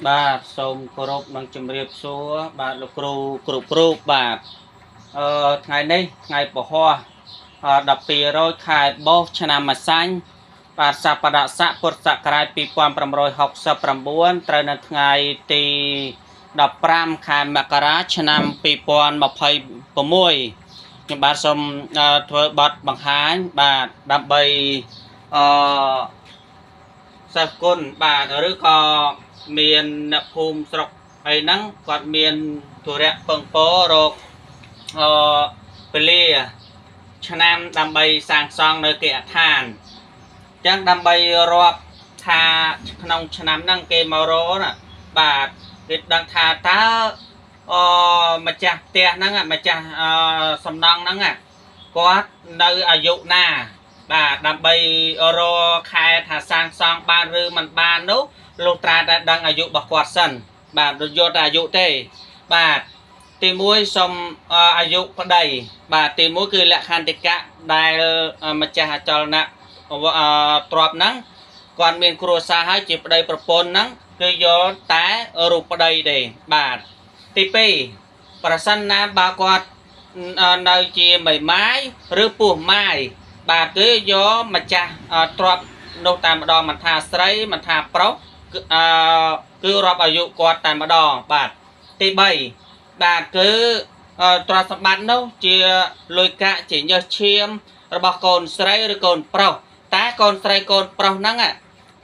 បាទសូមគោរពនិងជម្រាបសួរបាទលោកគ្រូគ្រប់រូបបាទថ្ងៃនេះថ្ងៃពហុ12រោចខែបោសឆ្នាំម្សាញ់បាទសប្តាហ៍ស័កពុទ្ធសករាជ2569ត្រូវនៅថ្ងៃទី15ខែមករាឆ្នាំ2026ខ្ញុំបាទសូមធ្វើបទបង្ហាញបាទដើម្បីអឺសិស្សគុណបាទឬក៏មានអ្នកភូមិស្រុកអីហ្នឹងគាត់មានធុរៈពឹងពោរកអឺពលាឆ្នាំដើម្បីសាងសង់នៅគេអដ្ឋានអញ្ចឹងដើម្បីរាប់ថាក្នុងឆ្នាំហ្នឹងគេមករកណាបាទគេដឹងថាតើអម្ចាស់ផ្ទះហ្នឹងម្ចាស់សំណង់ហ្នឹងគាត់នៅអាយុណាបាទដើម្បីរកខែថាសាងសង់បានឬមិនបាននោះលុះត្រាតែដឹងអាយុរបស់គាត់សិនបាទដូចយកតែអាយុទេបាទទី1សូមអាយុប្តីបាទទី1គឺលក្ខន្តិកៈដែលម្ចាស់អចលនៈទ្រព្យហ្នឹងគាត់មានគ្រួសារហើយជាប្តីប្រពន្ធហ្នឹងគឺយកតែរូបប្តីទេបាទទី2ប្រសិនណាបើគាត់នៅជាមេម៉ាយឬពោះម៉ាយបាទគឺយកម្ចាស់ទ្រព្យនោះតែម្ដងមិនថាស្រីមិនថាប្រុសគឺរាប់អាយុគាត់តែម្ដងបាទទី3បាទគឺទ្រព្យសម្បត្តិនោះជាលុយកាក់ជាញើសឈាមរបស់កូនស្រីឬកូនប្រុសតែកូនស្រីកូនប្រុសហ្នឹង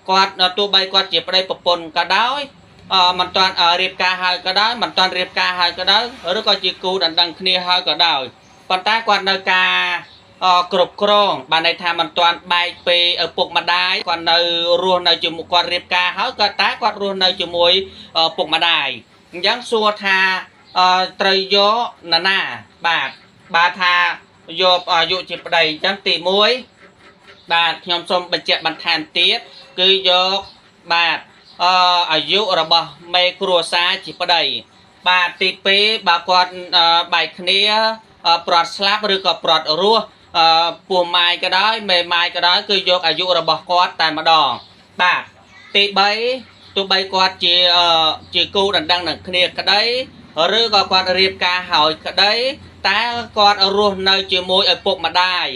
គាត់ទោះបីគាត់ជាប្តីប្រពន្ធក៏ដោយមិនទាន់រៀបការហើយក៏ដោយមិនទាន់រៀបការហើយក៏ដោយឬក៏ជាគូដណ្ដឹងគ្នាហើយក៏ដោយប៉ុន្តែគាត់នៅការគ្រប់គ្រងបានន័យថាមិនទាន់បែកពីឪពុកម្ដាយគាត់នៅរស់នៅជាមួយគាត់រៀបការហើយក៏តែគាត់រស់នៅជាមួយឪពុកម្ដាយអញ្ចឹងសួរថាត្រូវយកណាណាបាទបាទថាយកអាយុជាប្តីអញ្ចឹងទី1បាទខ្ញុំសូមបញ្ជាក់បន្ថែមទៀតគឺយកបាទអាយុរបស់មេគ្រួសារជាប្តីបាទទី2បើគាត់បែកគ្នាព្រាត់ស្លាប់ឬក៏ព្រាត់រស់ពោះម៉ាយក៏ដោយមេម៉ាយក៏ដោយគឺយកអាយុរបស់គាត់តែម្ដងបាទទី3ទោះបីគាត់ជាគូដណ្ដឹងនឹងគ្នាក្តីឬក៏គាត់រៀបការហើយក្តីតែគាត់រស់នៅជាមួយឪពុកម្ដាយ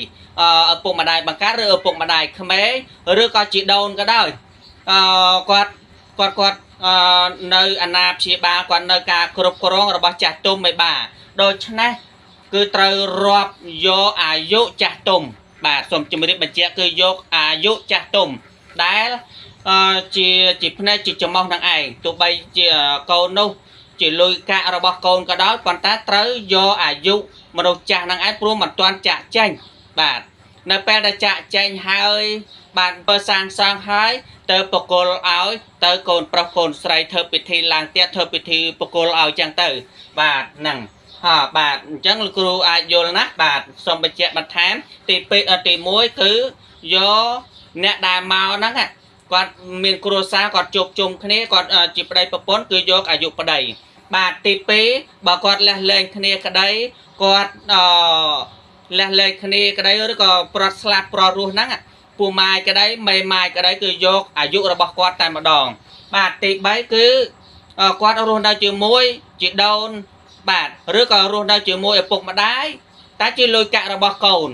ឪពុកម្ដាយបង្កើតឬឪពុកម្ដាយក្មេងឬក៏ជីដូនក៏ដោយគាត់គាត់គាត់នៅអាណាព្យាបាលគាត់នៅការគ្រប់គ្រងរបស់ចាស់ទុំឯបាដូច្នេះគឺត្រូវរាប់យកអាយុចាស់ទុំបាទសូមជម្រាបបញ្ជាក់គឺយកអាយុចាស់ទុំដែលជាភ្នែកជាច្រមុះនឹងឯងទោះបីជាកូននោះជាលុយកាក់របស់កូនក៏ដោយប៉ុន្តែត្រូវយកអាយុមនុស្សចាស់នឹងឯងព្រោះមិនទាន់ចាក់ចេញបាទនៅពេលដែលចាក់ចេញហើយបាទបើសាងសង់ហើយទៅបកគលឲ្យទៅកូនប្រុសកូនស្រីធ្វើពិធីឡើងផ្ទះធ្វើពិធីបកគលឲ្យចឹងទៅបាទហ្នឹងហាបាទអញ្ចឹងលោកគ្រូអាចយល់ណាបាទសូមបញ្ជាក់បន្ថែមទី2ទី1គឺយកអ្នកដែលមកហ្នឹងគាត់មានគ្រួសារគាត់ជួបជុំគ្នាគាត់ជាប្តីប្រពន្ធគឺយកអាយុប្តីបាទទី2បើគាត់លះលែងគ្នាក្តីគាត់លះលែងគ្នាក្តីឬក៏ប្រត់ស្លាប់ប្រត់រស់ហ្នឹងពូម៉ាយក្តីមេម៉ាយក្តីគឺយកអាយុរបស់គាត់តែម្ដងបាទទី3គឺគាត់រស់នៅជាមួយជីដូនបាទឬក៏រស់នៅជាមួយឪពុកម្ដាយតែជាលុយកាក់របស់កូន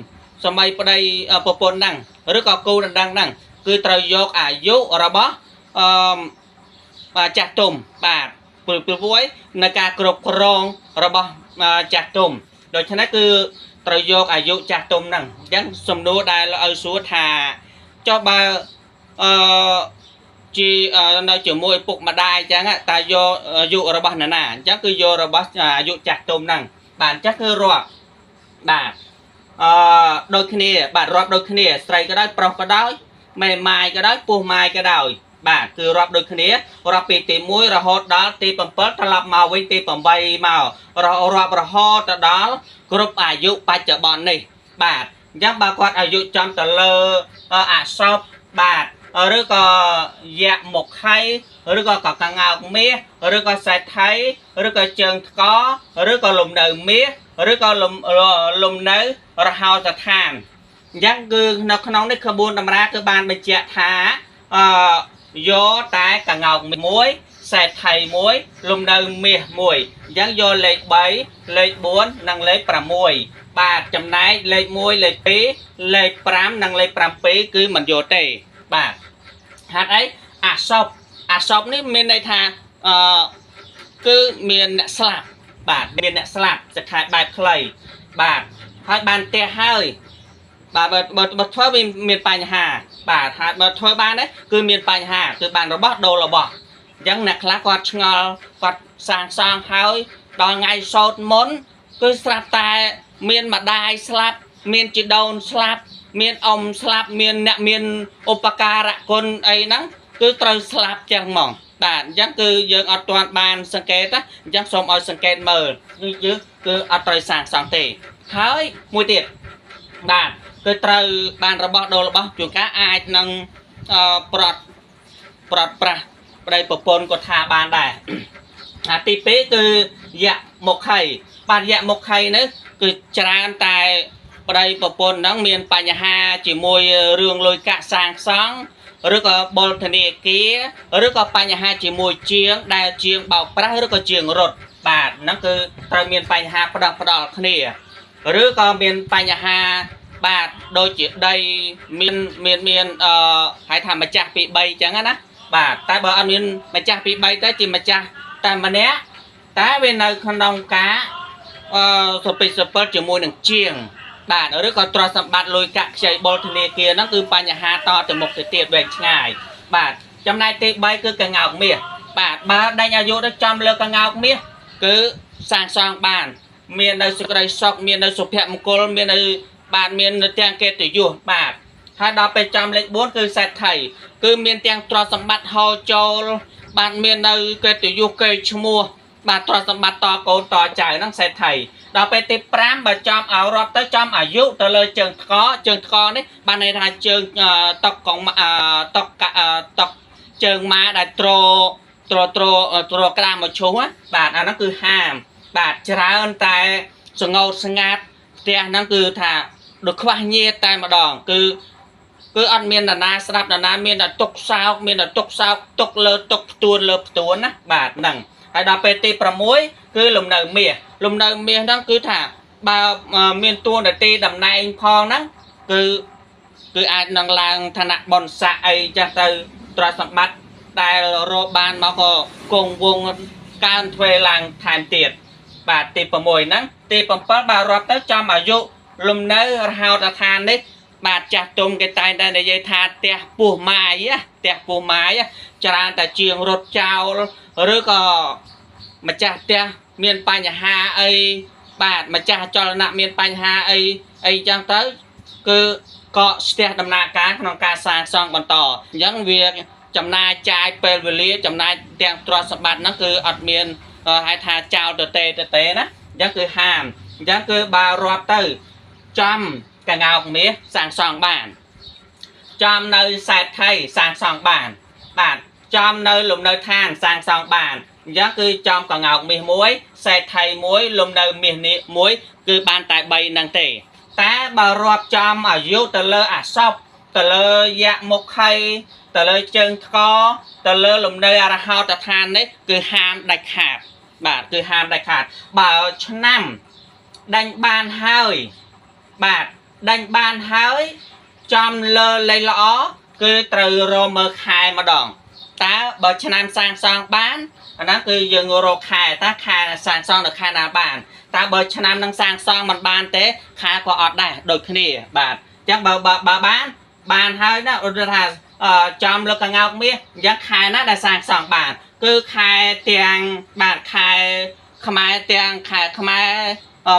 សម័យប្តីប្រពន្ធហ្នឹងឬក៏គូដណ្ដឹងហ្នឹងគឺត្រូវយកអាយុរបស់អឺចាស់ទុំបាទព្រោះនៅការគ្រប់គ្រងរបស់ចាស់ទុំដូច្នេះគឺត្រូវយកអាយុចាស់ទុំហ្នឹងអញ្ចឹងសំណួរដែលឲ្យសួរថាចុះបើអឺជានៅជាមួយឪពុកម្ដាយអញ្ចឹងតើយកអាយុរបស់នរណាអញ្ចឹងគឺយករបស់អាយុចាស់ទុំហ្នឹងបាទអញ្ចឹងគឺរាប់បាទដូចគ្នាបាទរាប់ដូចគ្នាស្រីក៏ដោយប្រុសក៏ដោយមេម៉ាយក៏ដោយពោះម៉ាយក៏ដោយបាទគឺរាប់ដូចគ្នារាប់ពីទី1រហូតដល់ទី7ត្រឡប់មកវិញទី8មកររាប់រហូតទៅដល់គ្រប់អាយុបច្ចុប្បន្ននេះបាទអញ្ចឹងបើគាត់អាយុចំទៅលើអសពបាទឬក៏យៈមុខៃឬក៏កកងោកមាសឬក៏សេដ្ឋីឬក៏ជើងថ្កឬក៏លំនៅមាសឬក៏លំនៅរហោស្ថានអញ្ចឹងគឺនៅក្នុងនេះក្បួនតម្រាគឺបានបញ្ជាក់ថាអឺយកតែកងោកមួយ សេដ្ឋីមួយលំនៅមាសមួយអញ្ចឹងយកលេខ3លេខ4និងលេខ6បាទចំណែកលេខ1លេខ2លេខ5និងលេខ7គឺមិនយកទេបាទហេតុអីអាសពអាសពនេះមានន័យថាអឺគឺមានអ្នកស្លាប់បាទមានអ្នកស្លាប់សក្ខែបែបខ្លីបាទហើយបានផ្ទះហើយបាទបើបើបើធ្វើវាមានបញ្ហាបាទហើយបើធ្វើបានទេគឺមានបញ្ហាគឺបានរបស់ដូររបស់អញ្ចឹងអ្នកខ្លះគាត់ឆ្ងល់គាត់សាងសង់ហើយដល់ថ្ងៃសោតមុនគឺស្រាប់តែមានម្ដាយស្លាប់មានជីដូនស្លាប់មានអ៊ំស្លាប់មានអ្នកមានឧបការៈគុណអីហ្នឹងគឺត្រូវស្លាប់ចឹងហ្មងបាទអញ្ចឹងគឺយើងអត់ទាន់បានសង្កេតណាអញ្ចឹងសូមឲ្យសង្កេតមើលគឺយើងគឺអត់ត្រូវសាងសង់ទេហើយមួយទៀតបាទគឺត្រូវបានរបស់ដូររបស់ជួនកាលអាចនឹងអឺប្រត់ប្រត់ប្រាស់ប្តីប្រពន្ធក៏ថាបានដែរ អាទី2គឺយៈមុខីបាទយៈមុខីនេះគឺច្រើនតែប្តីប្រពន្ធហ្នឹងមានបញ្ហាជាមួយរឿងលុយកាក់សាងសង់ឬក៏បុលធនាគារឬក៏បញ្ហាជាមួយជាងដែលជាងបោកប្រាស់ឬក៏ជាងរត់បាទហ្នឹងគឺត្រូវមានបញ្ហាផ្ដោះផ្ដល់គ្នាឬក៏មានបញ្ហាបាទដូចជាដីមានមានមានអឺហៅថាម្ចាស់ពី3អញ្ចឹងណាបាទតែបើអត់មានម្ចាស់ពី3ទៅជាម្ចាស់តែម្នាក់តែវានៅក្នុងការអឺសពិសពិលជាមួយនឹងជាងបាទឬក៏ទ្រព្យសម្បត្តិលុយកាក់ខ្ចីបុលធនាគារហ្នឹងគឺបញ្ហាតទៅមុខទៅទៀតវែងឆ្ងាយបាទចំណែកទី3គឺកងោកមាសបាទបើដេញអាយុទៅចំលើកងោកមាសគឺសាងសង់បាន មាននៅសេចក្តីសុខមាននៅសុភមង្គលមាននៅបាទមាននៅទាំងកិត្តិយសបាទហើយដល់ពេលចំលេខ4គឺសេដ្ឋីគឺមានទាំងទ្រព្យសម្បត្តិហូរចូលបាទមាននៅកិត្តិយសកេរ្តិ៍ឈ្មោះបាទទ្រព្យសម្បត្តិតកូនតចៅហ្នឹងសេដ្ឋីដល់ពេលទី5បើចំឲ្យរាប់ទៅចំអាយុទៅលើជើងថ្កជើងថ្កនេះបានន័យថាជើងតុកកងតុកតុកជើងម៉ាដែលត្រត្រត្រត្រក្រាមមកឈុះបាទអាហ្នឹងគឺហាមបាទច្រើនតែសងោតស្ងាត់ផ្ទះហ្នឹងគឺថាដូចខ្វះញាតតែម្ដងគឺគឺអត់មាននរណាស្ដាប់នរណាមានតែទុកសោកមានតែទុកសោកទុកលើទុកផ្ទួនលើផ្ទួនណាបាទហ្នឹងហើយដល់ពេលទី6គឺលំនៅមាសលំនៅមាសហ្នឹងគឺថាបើមានតួនាទីតំណែងផងហ្នឹងគឺគឺអាចនឹងឡើងឋានៈបុណ្យស័ក្តិអីចាស់ទៅទ្រព្យសម្បត្តិដែលរកបានមកក៏គង់វងកើនទ្វេឡើងថែមទៀតបាទទី6ហ្នឹងទី7បើរាប់ទៅចំអាយុលំនៅរហោតឋាននេះបាទចាស់ទុំគេតែងតែនិយាយថាផ្ទះពោះម៉ាយផ្ទះពោះម៉ាយច្រើនតែជាងរត់ចោលឬក៏ម្ចាស់ផ្ទះមានបញ្ហាអីបាទម្ចាស់ចលនៈមានបញ្ហាអីអីចឹងទៅគឺកកស្ទះដំណើរការក្នុងការសាងសង់បន្តអញ្ចឹងវាចំណាយចាយពេលវេលាចំណាយទាំងទ្រព្យសម្បត្តិហ្នឹងគឺអត់មានហៅថាចោលទៅទេទៅទេណាអញ្ចឹងគឺហាមអញ្ចឹងគឺបើរាប់ទៅចំកងោកមាសសាងសង់បានចំនៅសេដ្ឋីសាងសង់បានបាទចំនៅលំនៅឋានសាងសង់បានអញ្ចឹងគឺចំកងោកមាសមួយសេដ្ឋីមួយលំនៅមាសនេះមួយគឺបានតែ3ហ្នឹងទេតែបើរាប់ចំអាយុទៅលើអាសពទៅលើយៈមុខីទៅលើជើងថ្កទៅលើលំនៅអរហោតឋាននេះគឺហាមដាច់ខាតបាទគឺហាមដាច់ខាតបើឆ្នាំដេញបានហើយបាទដេញបានហើយចំលើលេខល្អគឺត្រូវរមើលខែម្ដងតើបើឆ្នាំសាងសង់បានអាហ្នឹងគឺយើងរកខែតើខែសាងសង់នៅខែណាបានតើបើឆ្នាំនឹងសាងសង់មិនបានទេខែក៏អត់ដែរដូចគ្នាបាទអញ្ចឹងបើបើបានបានហើយណាឧទាហរណ៍ថាចំលើកងោកមាសអញ្ចឹងខែណាដែលសាងសង់បានគឺខែទាំងបាទខែខ្មែរទាំងខែខ្មែរ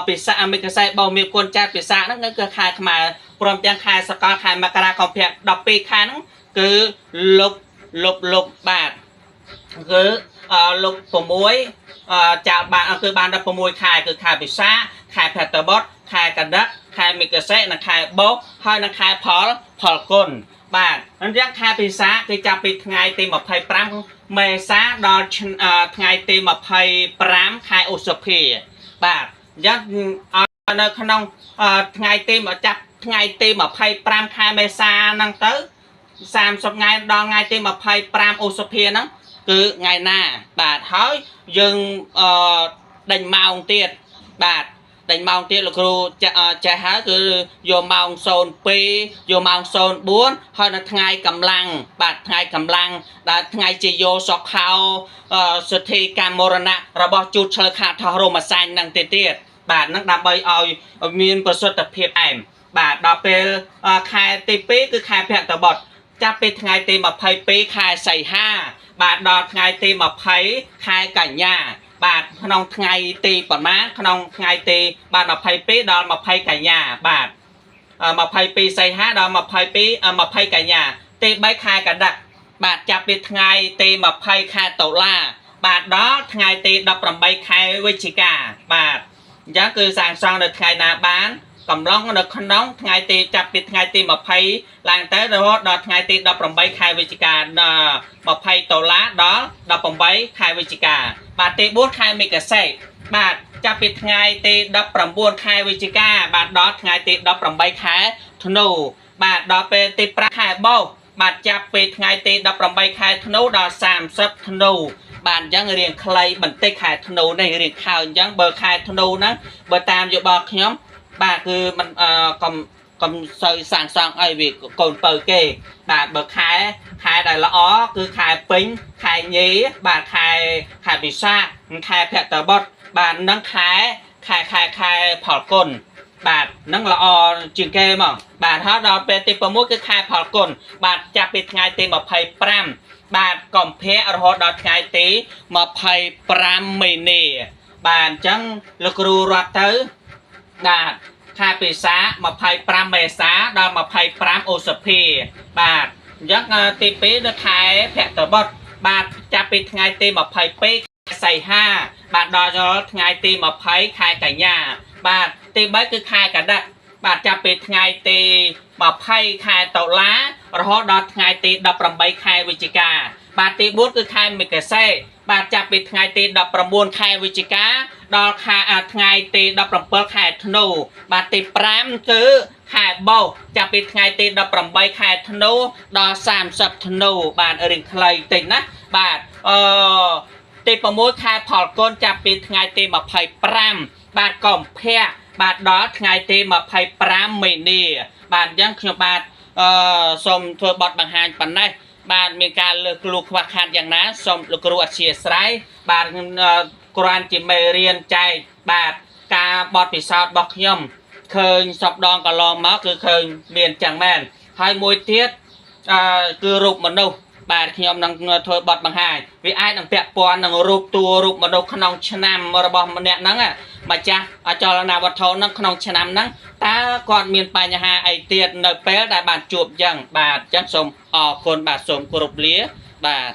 ពិសាមិកសែបោមានគុណចាត់ពិសាហ្នឹងគឺខែខ្មែរព្រមទាំងខែសកលខែមករាកុម្ភៈ12ខែហ្នឹងគឺលុបលុបលុបបាទគឺលុប6ចាល់បានគឺបាន16ខែគឺខែពិសាខែភទ្របទខែកដឹកខែមិកសិនិងខែបោកហើយនិងខែផលផលគុណបាទអញ្ចឹងខែពិសាគឺចាប់ពីថ្ងៃទី25មេសាដល់ថ្ងៃទី25ខែឧសភាបាទអញ្ចឹងឲ្យនៅក្នុងថ្ងៃទីមកចាប់ថ្ងៃទី25ខែមេសាហ្នឹងទៅ30ថ្ងៃដល់ថ្ងៃទី25ឧសភាហ្នឹង គឺថ្ងៃណាបាទហើយយើងអឺដេញម៉ោងទៀតបាទដេញម៉ោងទៀតលោកគ្រូចេះហើយគឺយកម៉ោង02យកម៉ោង04ហើយនៅថ្ងៃកម្លាំងបាទថ្ងៃកម្លាំងដែលថ្ងៃជាយោសុខោសិទ្ធិកម្មមរណៈរបស់ជូតឆ្លើខាថោះរមសាញ់នឹងទៀតបាទហ្នឹងដើម្បីឲ្យមានប្រសិទ្ធភាពអែមបាទដល់ពេលខែទី2គឺខែភក្តបុត្រចាប់ពីថ្ងៃទី22ខែសីហាបាទដល់ថ្ងៃទី20ខែកញ្ញាបាទក្នុងថ្ងៃទីប្រមាណក្នុងថ្ងៃទីបាទ22ដល់20កញ្ញាបាទ22សីហាដល់22 20កញ្ញាទី3ខែកដិកបាទចាប់ពីថ្ងៃទី20ខែតុលាបាទដល់ថ្ងៃទី18ខែវិច្ឆិកាបាទអញ្ចឹងគឺសាងសង់នៅថ្ងៃណាបានកំឡុងនៅក្នុងថ្ងៃទីចាប់ពីថ្ងៃទី20ឡើងទៅរហូតដល់ថ្ងៃទី18ខែវិច្ឆិកា20តុលាដល់18ខែវិច្ឆិកាបាទទី4ខែមិគសិបាទចាប់ពីថ្ងៃទី19ខែវិច្ឆិកាបាទដល់ថ្ងៃទី18ខែធ្នូបាទដល់ពេលទី5ខែបោសបាទចាប់ពីថ្ងៃទី18ខែធ្នូដល់30ធ្នូបាទអញ្ចឹងរៀងខ្លីបន្តិចខែធ្នូនេះរៀងខើអញ្ចឹងបើខែធ្នូហ្នឹងបើតាមយោបល់ខ្ញុំបាទគឺមិនកុំសូវសាងសង់អីវាកូនពៅគេបាទបើខែដែលល្អគឺខែពេញខែញីបាទខែពិសាខែភក្តបុត្របាទនឹងខែផលគុណបាទនឹងល្អជាងគេមកបាទហើយដល់ពេលទី6គឺខែផលគុណបាទចាប់ពីថ្ងៃទី25បាទកុម្ភៈរហូតដល់ថ្ងៃទី25មីនាបាទអញ្ចឹងលោកគ្រូរាប់ទៅបាទខែពិសា25មេសាដល់25ឧសភាបាទអញ្ចឹងទី2នៅខែភក្តបុត្របាទចាប់ពីថ្ងៃទី22សីហាបាទដល់ថ្ងៃទី20ខែកញ្ញាបាទទី3គឺខែកដិកបាទចាប់ពីថ្ងៃទី20ខែតុលារហូតដល់ថ្ងៃទី18ខែវិច្ឆិកាបាទទី4គឺខែមិគសិបាទចាប់ពីថ្ងៃទី19ខែវិច្ឆិកាដល់ខែថ្ងៃទី17ខែធ្នូបាទទី5គឺខែបោសចាប់ពីថ្ងៃទី18ខែធ្នូដល់30ធ្នូបាទរៀងខ្លីតិចណាបាទទី6ខែផលគុណចាប់ពីថ្ងៃទី25បាទកុម្ភៈបាទដល់ថ្ងៃទី25មីនាបាទអញ្ចឹងខ្ញុំបាទសូមធ្វើបទបង្ហាញប៉ុណ្ណេះបាទមានការលើកលូខ្វះខាតយ៉ាងណាសូមលោកគ្រូអធ្យាស្រ័យបាទគ្រាន់ជាមេរៀនចែកបាទការបទពិសោធន៍របស់ខ្ញុំឃើញសពដងកន្លងមកគឺឃើញមានចឹងមែនហើយមួយទៀតគឺរូបមនុស្សបាទខ្ញុំនឹងធ្វើបទបង្ហាញវាអាចនឹងពាក់ព័ន្ធនឹងរូបតួរូបមនុស្សក្នុងឆ្នាំរបស់ម្នាក់ហ្នឹងម្ចាស់អចលនវត្ថុហ្នឹងក្នុងឆ្នាំហ្នឹងតើគាត់មានបញ្ហាអីទៀតនៅពេលដែលបានជួបចឹងបាទអញ្ចឹងសូមអរគុណបាទសូមគោរពលាបាទ